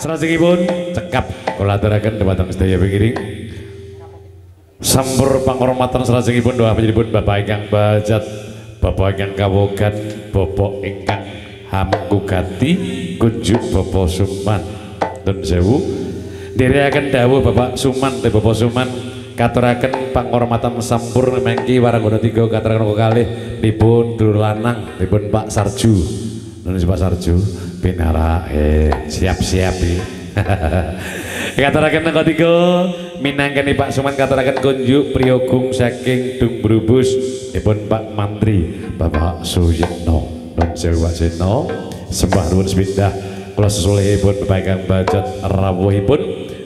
Salajengipun cekap kula aturaken dhumateng sedaya pengiring. Sampur panghormatan salajengipun doa panjenenganipun Bapak ingkang bajat, Bapak ingkang kawogan, Bapak ingkang hamkugati, kunjuk Bapak Suman. Nuwun sewu. Nderekaken dawuh Bapak Suman, te Bapak Suman katuraken panghormatan sampur mangki waranggono 3 katuraken kalih dipun dulur lanang dipun Pak Sarju. Nuwun Pak Sarju pinara siap-siap iki. Katuraken angka 3 minangkani Pak Suman katuraken kunjuk priyogung saking Dung Brubus dipun Pak Mantri Bapak Suyitno. Nuwun sewu Pak Suyitno, sembah nuwun sepindah kula sesulihipun Bapak ingkang bajat rawuhipun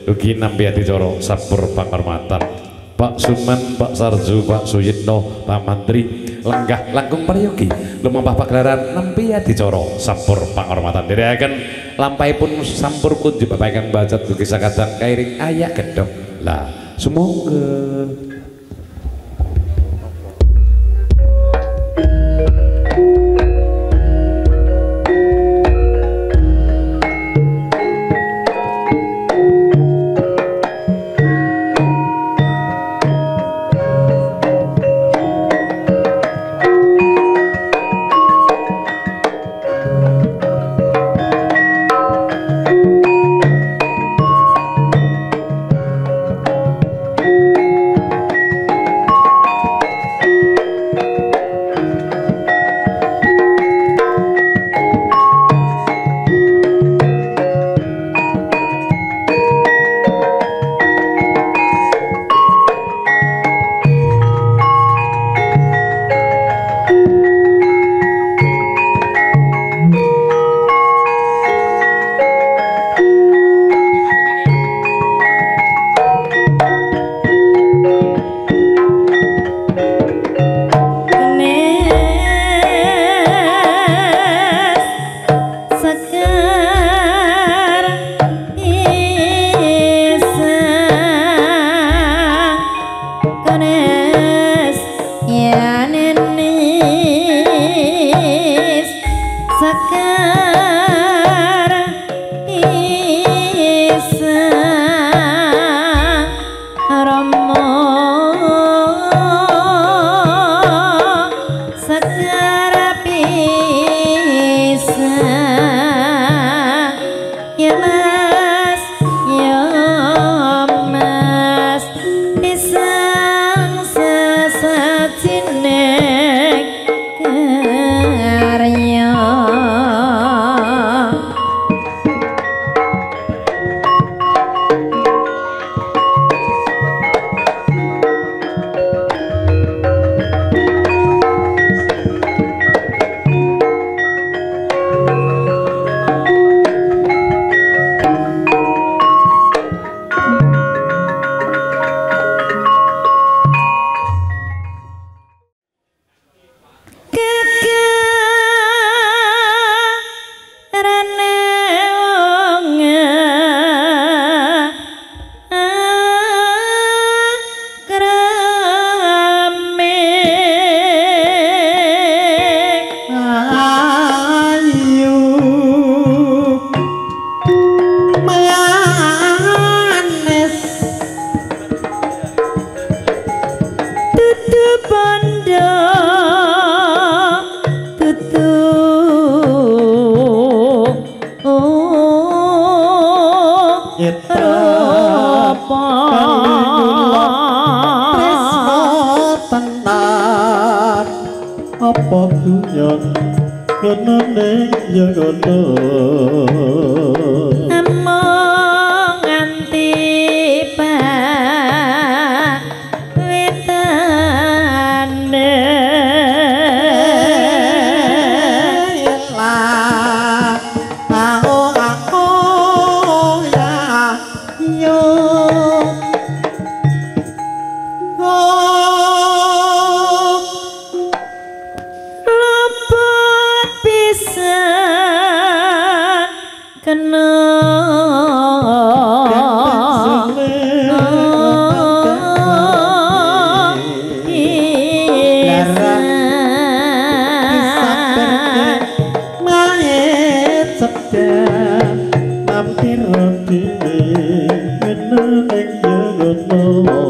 ugi nampi adicara sampur panghormatan Pak Suman, Pak Sarju, Pak Suyitno, Pak Mantri lenggah langkung prayogi lumampah pagelaran nampi adicara sampur panghormatan. Nderekaken lampahipun sampur kunjuk Bapak ingkang bajat ugi sakadang kairing ayak gedhog. Lah sumangga. Apa dunya ngono ning ya ngono among nganti pawitane la ao ako ya yo. Kena dhewe ning ya ngono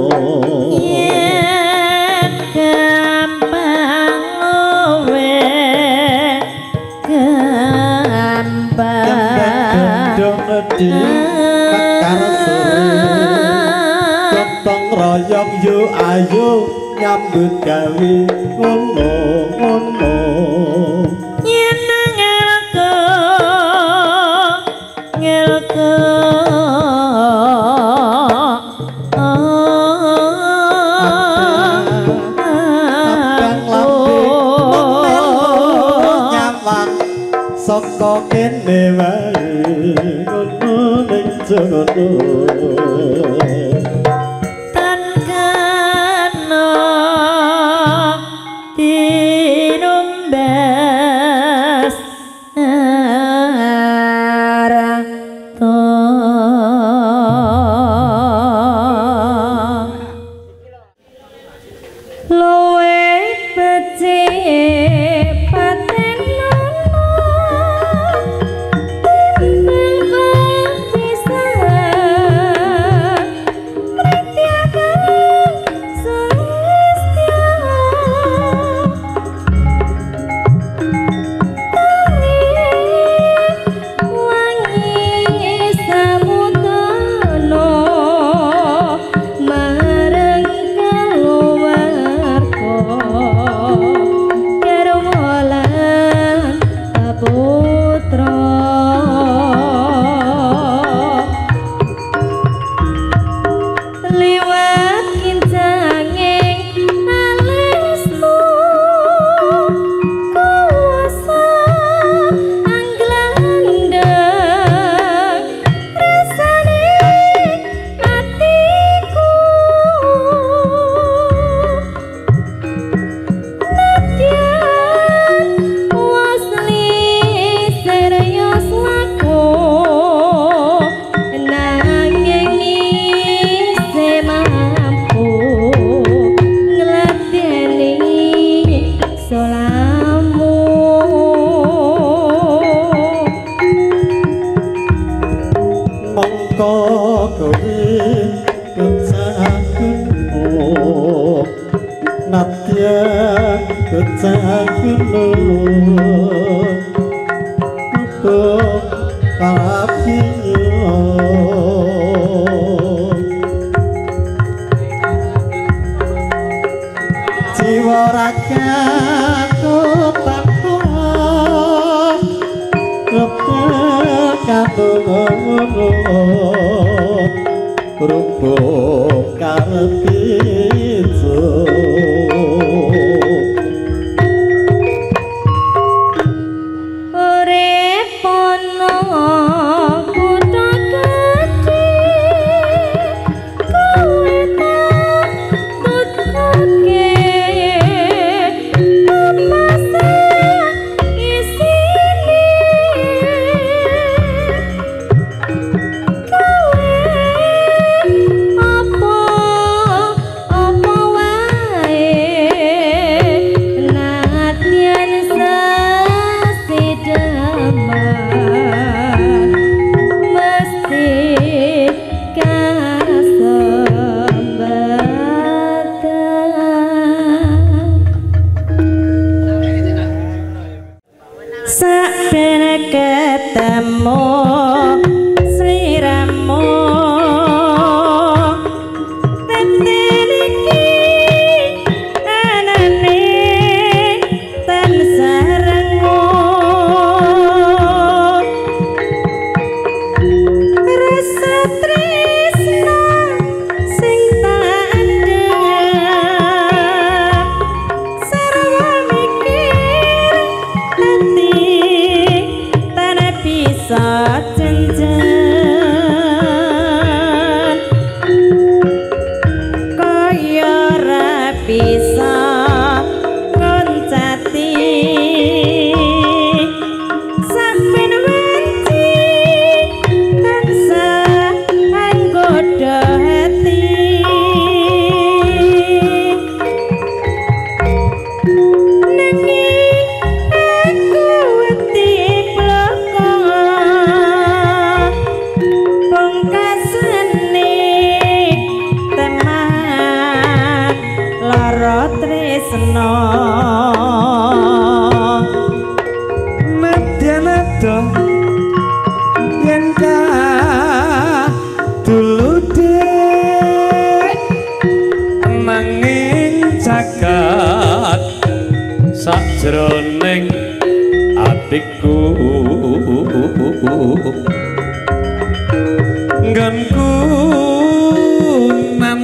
yen gampang luwe gampang gendong di kekar sore gotong royong yo ayo nyambut gawe ngono ngono yen ngelko ngelko abang lambe nyawang saka kene wae ngono ning jono tan kana tinumbas arto luwe becik paten ana timbang kepisahan mritiakan sulistya tarik wangi samudana marang kaluwarga garwa lan putra liwat kincanging alismu kuwasa angglandang rasane atiku nadyan wasli serius laku nanging isih mampu ngladeni solamu mongko kowe kecakunmu nadyan kecakunmu kudu kalapiyo jiwa ragaku tanpa rubung karepitso urip ana kutha gedhe kowe tak tutke pepase isine kowe apa apa wae.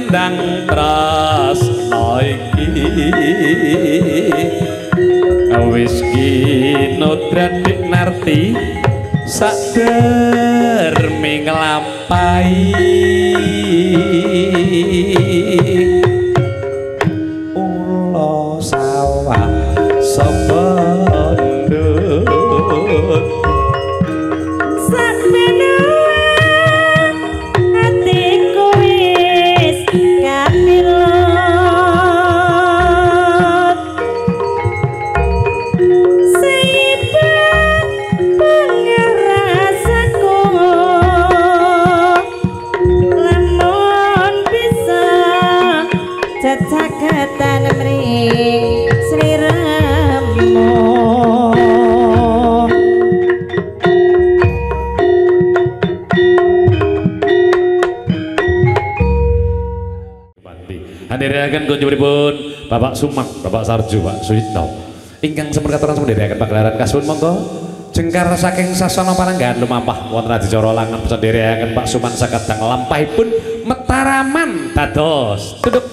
nandang tresna iki wis kinodran Dik Narti sadermi nglampahi ula sawah sebendut sakmene atiku wis kapilut seipat pengerasaku lamun bisa cecaketan mring sliramu. Handherekaken kunjunganipun Bapak Sumang, Bapak Sarju, Pak Suyitno. Ingkang sampun katuran sampun pagelaran kasuwun monggo jengkar saking sasana pananggahan lumampah wonten adicara langan pesandherekaken Pak Suman sakadang lampahipun Metaraman dados tutup.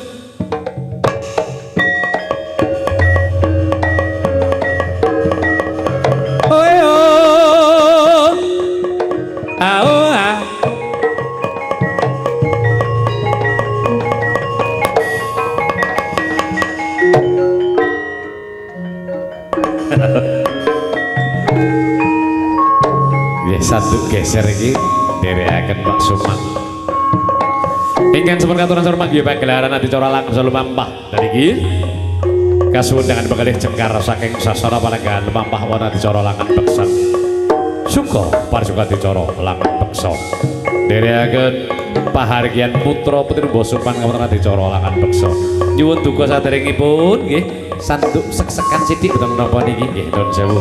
Oe o ao a. Nggih satu geser iki nderekaken Pak Suman. Ingkang sampun katuran sampun manggih pagelaran adicara langkung lumampah niki kasuwun dengan pekalih jengkar saking sasana pananggahan lumampah wonten adicara langan beksan. Suka parsuka adicara langan beksan. Nderekaken pahargyan putra putri Mbah Suman wonten adicara langan beksan. Nyuwun duka saderengipun nggih sanduk sek-sekan sithik boten menapa niki nggih nuwun sewu.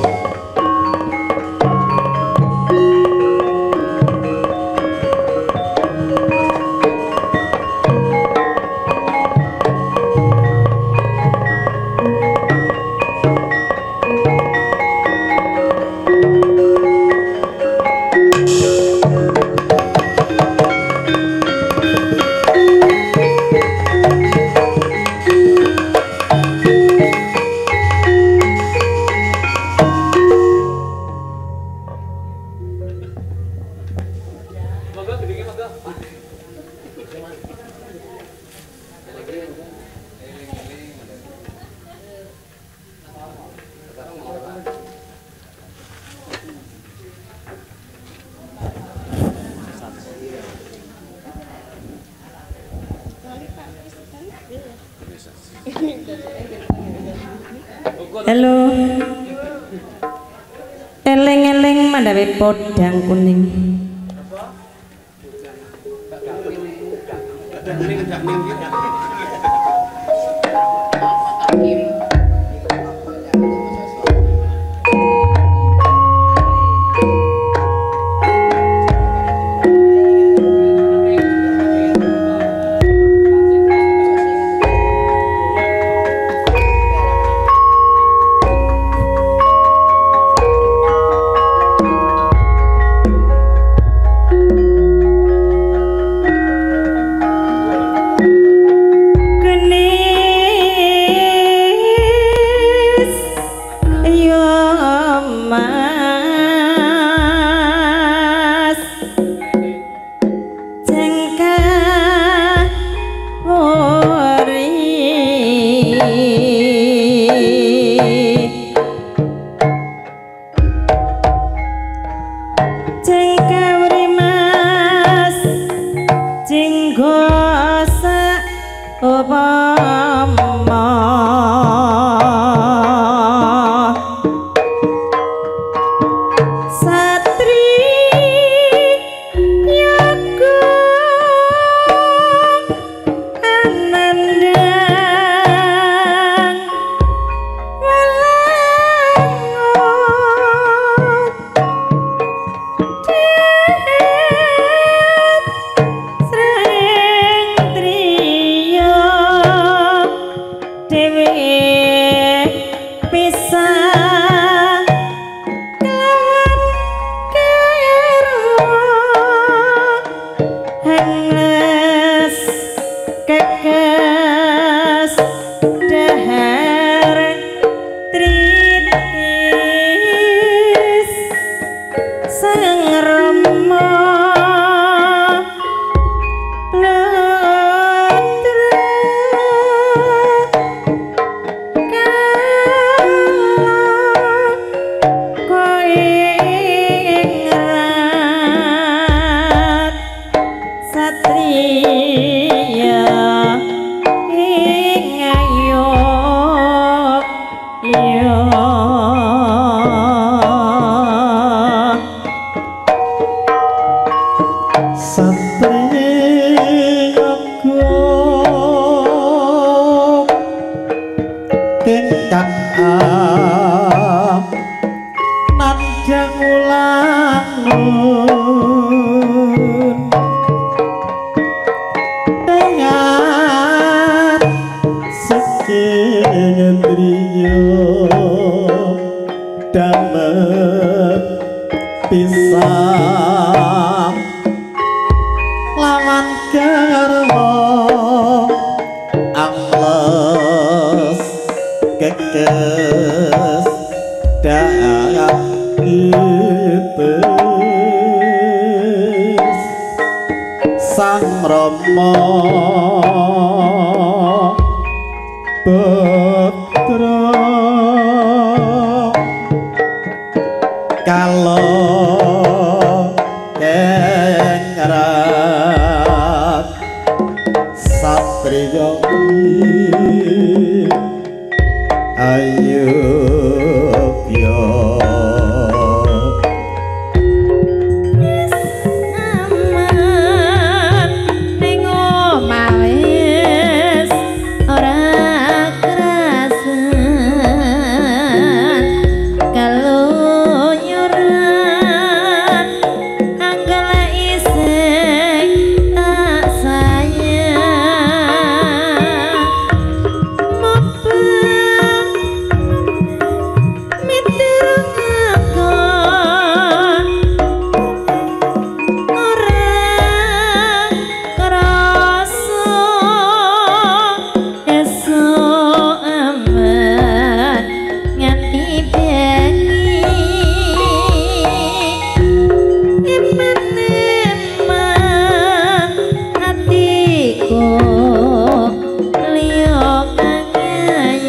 Halo. Eleng-eleng mandhawe podang kuning. Sering triya. Lawan garwa angles kekes dakites Sang Rama Putra kalau kengrat satriya ayo yo aman ning omah wis ora kerasan kaluyuran anggala isih tak sayang mubeng miturut ngakon ora krasa esuk aman nganti bengi eman-eman atiku liya kangen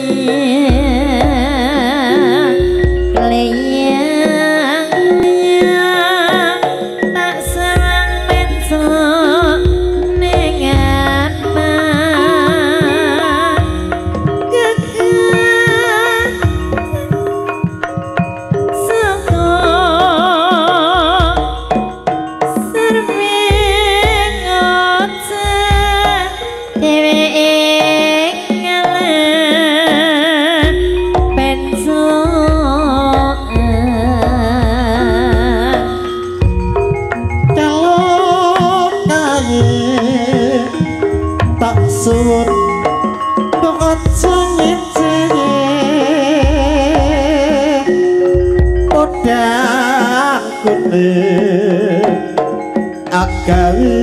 kleyang tak serang mensok ning atman gegah saka serming oce dheweke ngalah pensokan. Kalau kae tak suwun aja ngece podang kuning agawe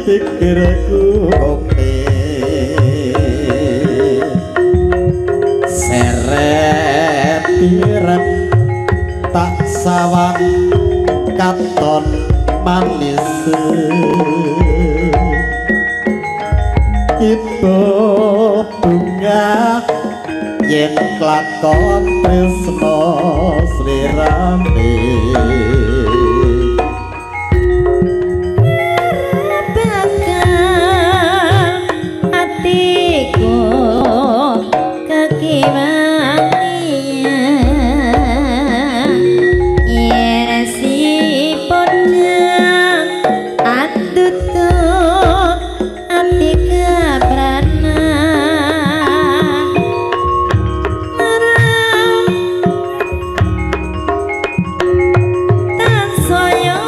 pikirku kope seret tirep tak sawang katon manis ibu bunga yen lakon tresno slirane Bakal atiku kekiwanian yen si podang andutut ati kepranan marang tansaya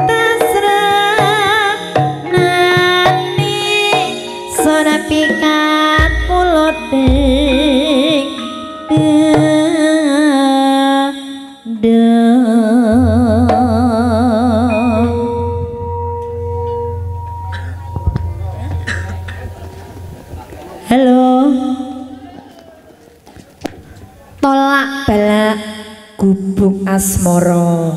tasranani sora pikat puluting Halo. Tolak balak gubuk asmara.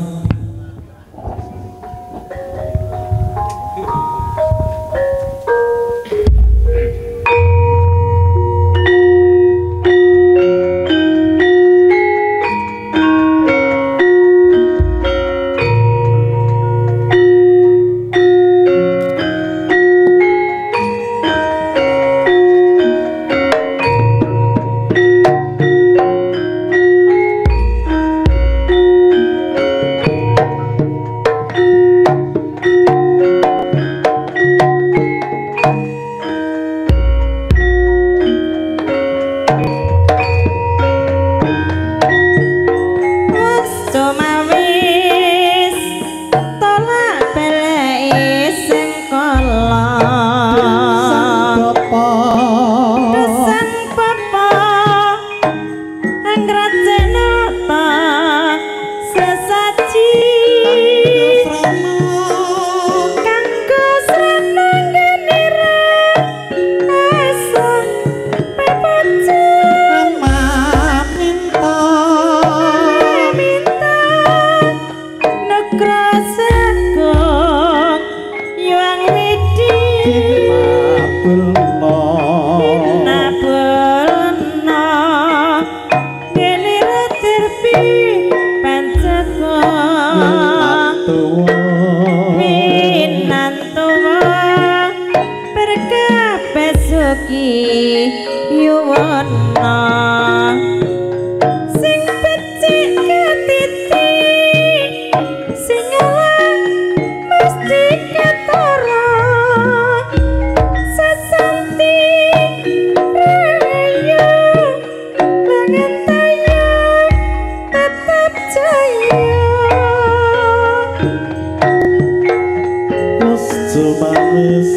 Sumanis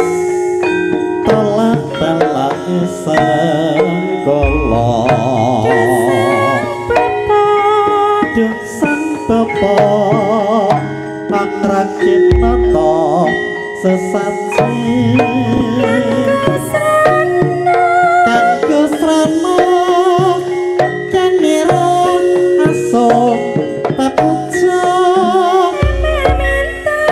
tolak balak sangkala sang bapa pangrajin nata sesaji kanggo srana kanira aso papuja minta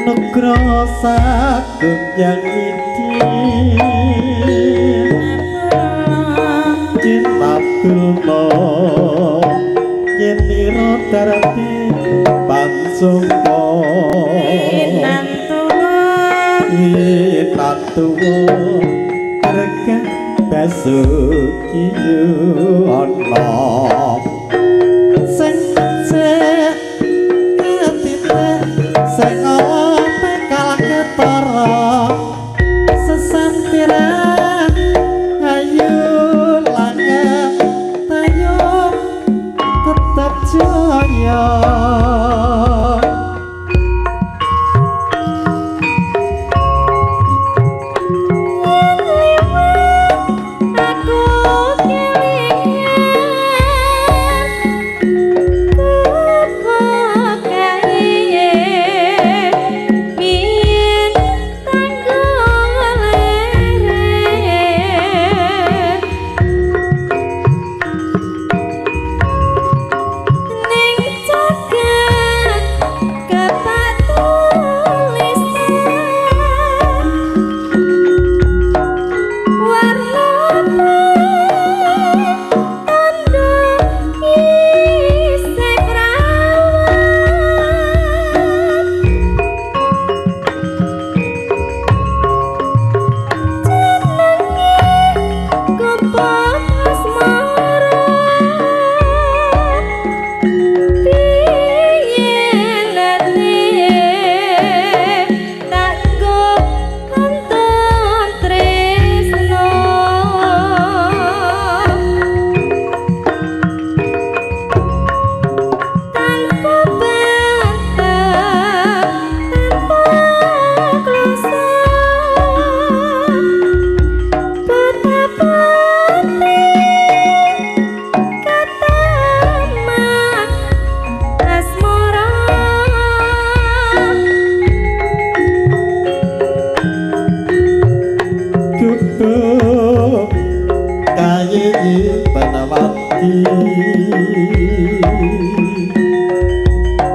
nugroho sagung yang iki Cinta yenira darati pansungka inantuwa regah basuki ana sing becik ketitik sing bakal ketara sesantiran ayu langen tayo tetep jaya.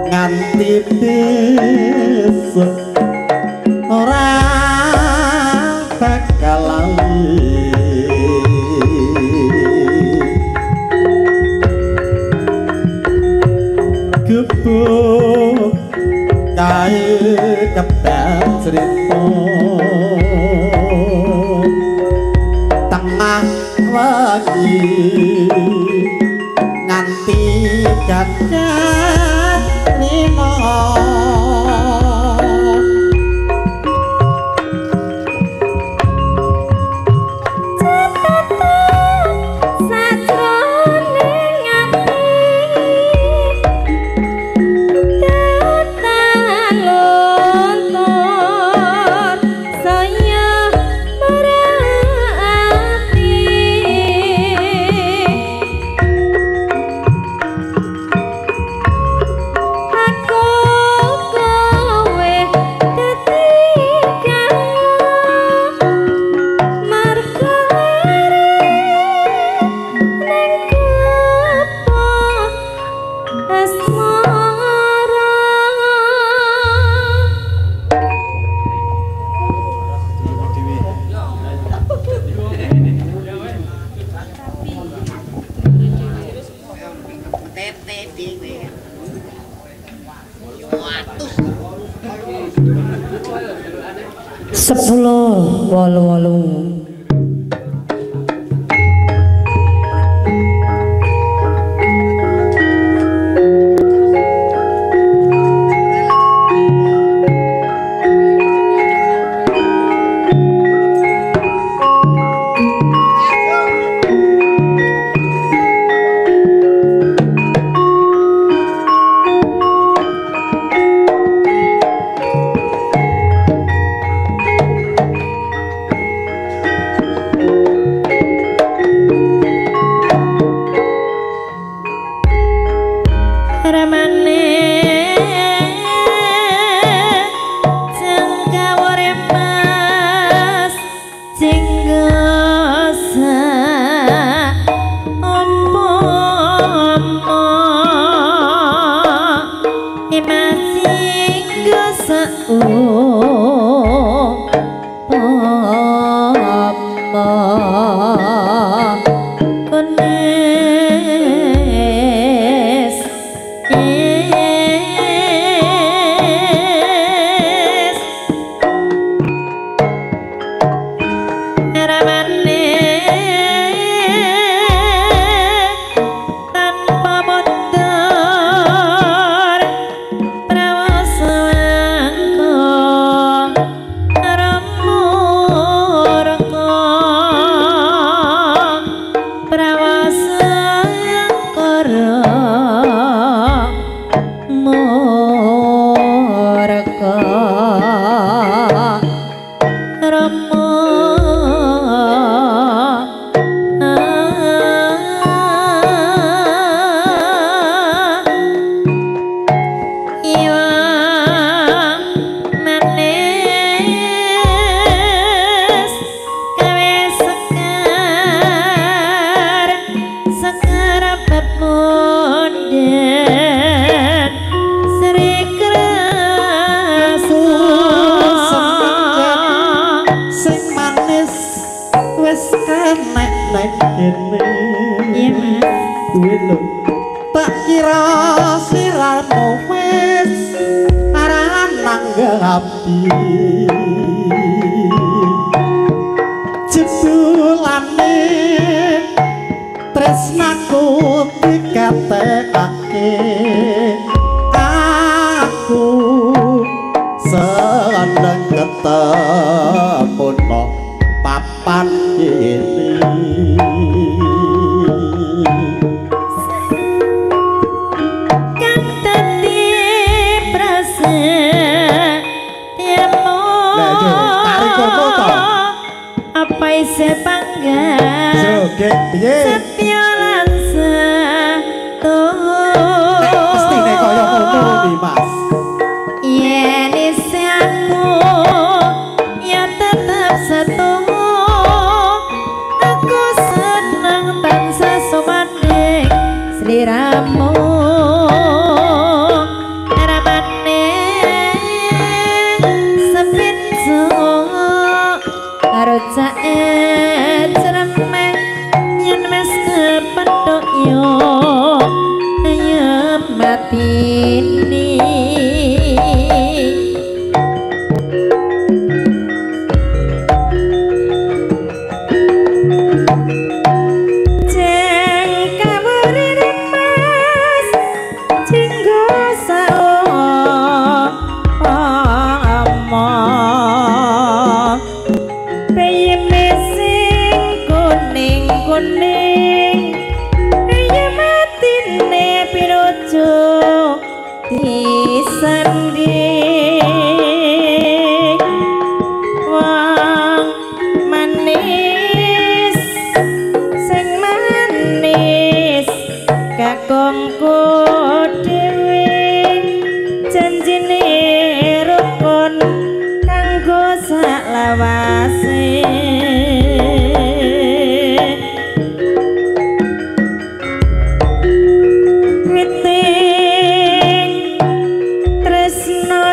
Nganti besok ora bakal lali gebuk kae kebak cerita tengah wengi nganti jagat rina. Sepuluh wolu wolu. Ramane jengkawore mas jenggo umpama mas jenggo saumpama kunis is ramane tanpa mundur prawasa angka ramurka prawasa angkara murka Rama Iwa manis gawe sekar sekar pepundhen Sri Krasa Sing manis wis kenek nang kene. Iya Mas. Kuwi lho. Tak kira sliramu wis ora nanggapi. Jebulane tresnaku dikatekake aku seneng ketemu no papan ini. Kang dadi prasetyamu Lah iya, tarik kono to. Apa isih panggah Joget piye? setya lan setu Nek mestine kaya ngono ni Mas. Yen isih aku ya tetep setuhu aku seneng tansah sumandhing sliramu ramane sepintu karo cake ceremeng yen wis kepethuk yo ayem matini. Jengkawurine mas jenggo saumpama peyeme sing kuning-kuning ayem matine pinuju disanding wong manis sing manis kakungku dhewe janjine rukun kanggo saklawase. Witing tresna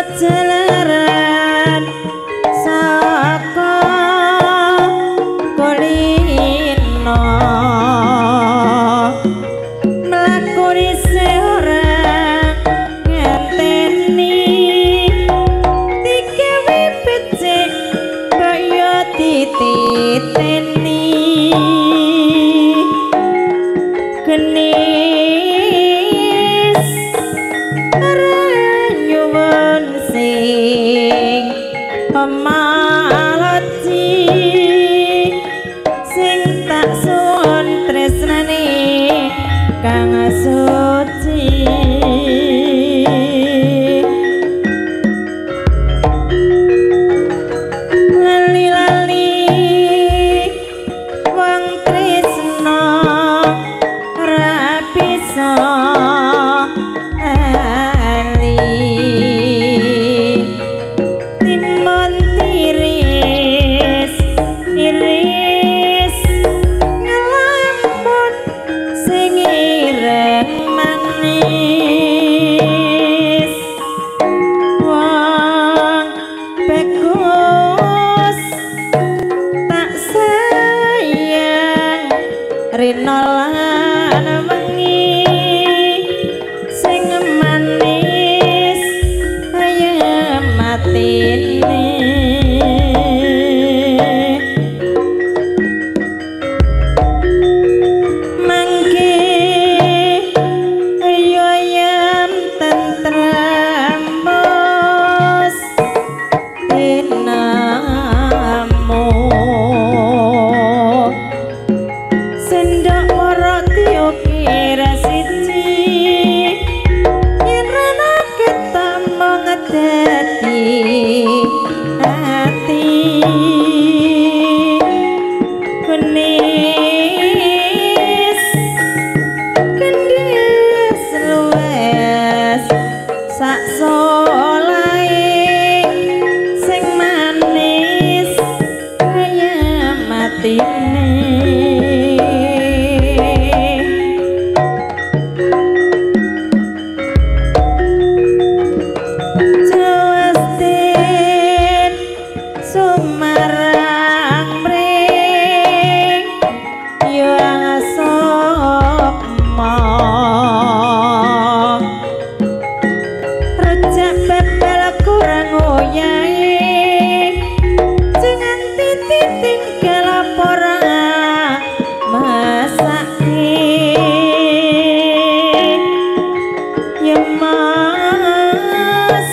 Mas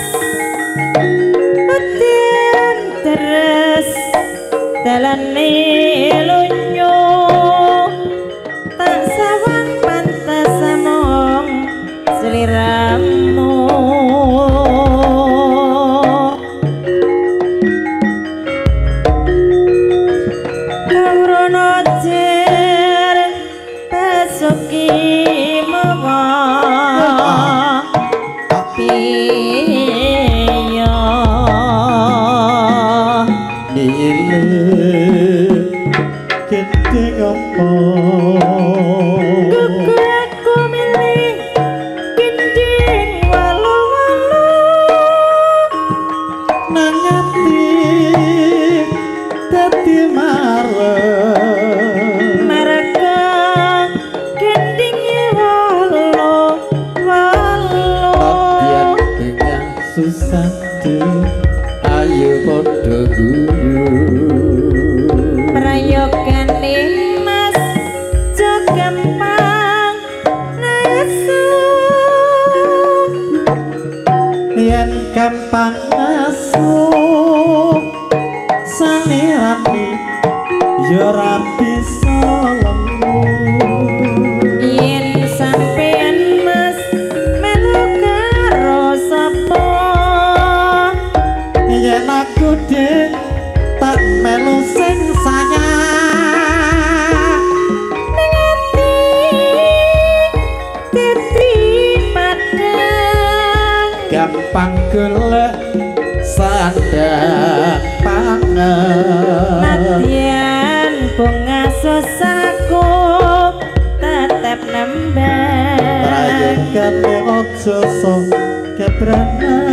udan terus dalane lunyu tak sawang pantes mung sliramu. Kawrono jer basuki mawa piye Nile kete apa gugu aku milih gending walu-walu nang ati dadi marem marga gendinge walu walu. Nadyan bengah susah ayo padha guyu prayogane Mas jo gampang nesu yen gampang nesu salirane ya ora bisa lemu. Yen sampean Mas melu karo sapa yen aku dhewe tak melu sing sayang ning ati dadi padhang gampang golek sandang pangan. Nadyan bunga susahku tetep nembang prayogane aja sok kebranan.